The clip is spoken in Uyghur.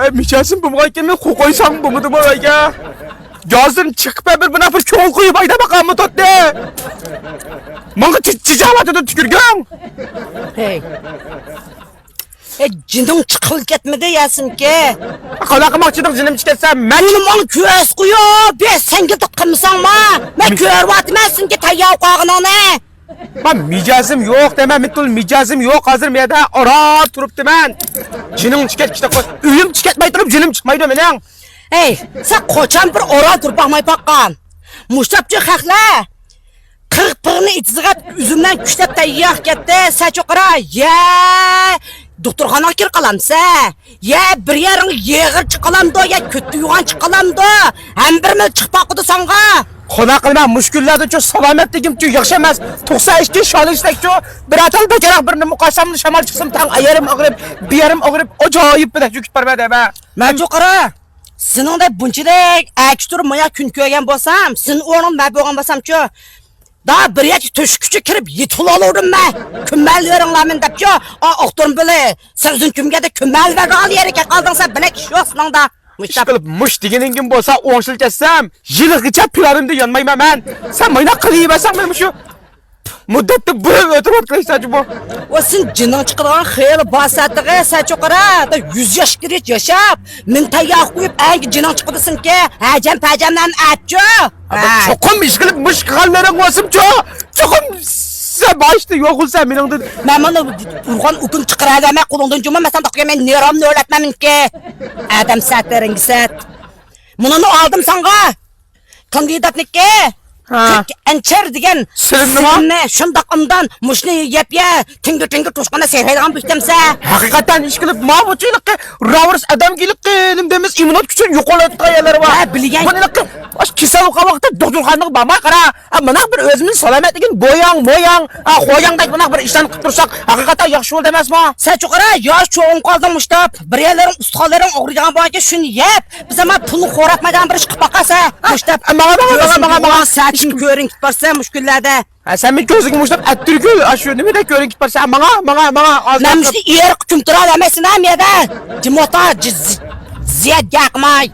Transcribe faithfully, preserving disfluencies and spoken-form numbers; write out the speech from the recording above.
ئە، مىجەزىم بولمىغانكەن، مەن قويسام بولمىدىمۇ ئەگە؟ گازدىن چىقىپ بىر بۇناق بىر كۆڭۈل قويۇپ ھەيدەپ باقاممۇ توتتى؟ ماڭا چىجاۋاتىدۇ تۈكۈرگۈڭ. ھەي. ئە، جېنىڭ چىقىپ كەتمىدى ياسىنكى؟ قانداق قىلماقچىدىڭ جېنىم چىقىپ كەتسە؟ مەن ماڭا كۆز قويۇپ، بىر سەنگە قىلمىساڭما؟ مەن كۆرۈۋاتىمەن سېنىڭكى تەييار قالغىنىڭنى. مەن مىجەزىم يوق دەيمەن، مىتۇل مىجەزىم يوق ھازىر مەيدە ئاران تۇرۇپتىمەن. جېنىڭ چىقىپ كېتىپ قوي. ئۆيۈم چىقىپ كەتمەي تۇرۇپ جېنىم چىقمايدۇ مېنىڭ. ھەي، سەن قاچان بىر ئاران تۇرۇپ باقماي باققان؟ مۇشتاپچى خەقلەر قىرىق پىغنى ئېتىزىغا ئۈزۈمدىن كۈچلەپ تەييار كەتتى. سەن چوقۇرا، يە، دوختۇرخانىغا كىرىپ قالامسە؟ يە، بىر يېرىڭ يېغىر چىقالامدۇ، يە، كۆتى يوغان چىقالامدۇ؟ ھەم بىر مىل چىقىپ باقىدۇ ساڭا. قانداق قىلىمەن، مۇشۇ كۈنلەردىچۇ سالامەتلىكىمچۇ ياخشى ئەمەس. توقسان ئىككى شالىشتەكچۇ، بىر ئاتال بەكرەك بىرنى مۇقاسامنى شامال چىقسىمۇ تەڭ ئايالىم ئاغرىپ، بىر يېرىم ئاغرىپ، ئاجايىپ بىلەك چۆكۈپ بارىمەن دەيمەن. مەن چوقۇرا، سېنىڭدەك بۇنچىلىك ئەكىشتۇرۇپ مايا كۈن كۆرگەن بولسام، سېنىڭ ئورنۇڭدا مەن بولغان بولسامچۇ؟ دا بىر يەرگە تۆشۈككىچە كىرىپ يېتىۋالۇردۇم مەن. كۆمەلىۋېرىڭلار مېنى دەپچۇ. ئا، ئاختۇرۇم بىلى، سەن ئۆزۈڭ كۆمگەندە كۆمەلىۋەرگەن يەرگە كەپ قالدىڭ سەن، بىلەك ئىش يوق سېنىڭدا. مۇشتاپ. ئىشقىلىپ مۇش دېگىنىڭدىن بولسا ئوڭشىلىپ كەتسەم، يىلغىچە پىلانىمدا يانمايمەن مەن. سەن ماينا قىلىۋەرسەڭ مەن مۇشۇ مۇددەتتە بۇرۇن ئۆتۈرۈۋاتقىلى سەنچۇ بۇ. ۋە سېنىڭ جېنىڭ چىقىدىغان خېلى بار سەتىغى سەن چوقۇرا. دا يۈز ياشقىچە ياشاپ، مېنى تەييار قويۇپ، ئەنگە جېنىڭ چىقىدۇ سېنىڭكى. ھەجەم پەجەملەرنى ئەتچۇ. ھە. چوقۇم ئىشقىلىپ مۇش قىلغانلىرىڭ بولسىمچۇ؟ چوقۇم سەن باشتا يوقۇلسا مېنىڭدىن. مەن مانا ئۇرغان ئوكۇم چىقىرىۋەرمەي قولۇڭدىن جۇمۇ، مەن سەن تاقىگەن مېنى نېرۋامنى ئۆرلەتمە مېنىڭكى. ئادەم سەتەرىڭگە سەت. مۇنۇنى ئالدىم ساڭا. كاندىداتنىكى ھە. ئەنچەر دېگەن سىلىمنىما؟ سىلىمنى شۇنداق ئاندان مۇشۇنى يەپ يە، تىڭگىر تىڭگىر توشقاندا سەيرەيدىغان بىكتەمسە. ھەقىقەتەن ئىشقىلىپ ماۋۇچىلىقى راۋۇرس ئادەمگىلىقى نېمە دەيمىز، ئىممۇنىتېت كۈچىنى يوقىتىۋاتقان يەرلىرى بار. ھە، بىلگەن. بۇنىڭكى ئاشۇ كېسەل بولغان ۋاقىتتا دوختۇرخانىغا بارماي قارا. ھە، مانا بىر ئۆزىمىزنىڭ سالامەتلىكىنى بوياڭ، موياڭ، ھە، خوياڭدەك بۇنداق بىر ئىشلارنى قىلىپ تۇرساق، ھەقىقەتەن ياخشى بولىدۇ ئەمەسمۇ؟ سەن چوقۇرا ياش چوڭ قالدىڭ مۇشتاپ. بىر يەرلىرىڭ ئۇستىخانلىرىڭ ئاغرىيدىغان بولغانكەن شۇنى يەپ، بىز ئەمما پۇلنى خوراتمايدىغان بىر ئىش قىلىپ باققانسەن. مۇشتاپ. ماڭا، ماڭا، ماڭا، ماڭا، ماڭا. سەتىن كۆرۈنۈپ بارسەن مۇشۇ كۈنلەردە. ھە، سەن مېنىڭ كۆزۈمگە مۇشتاپ ئەتتۈرگۈل، ئاشۇ نېمىدە كۆرۈنۈپ بارسەن. ماڭا، ماڭا، ماڭا. مەن مۇشۇ ئېرىققا كۆمۈپ تۇرالمايسەن ھەم يەردە. جىموتا، زىيەت گەقماي.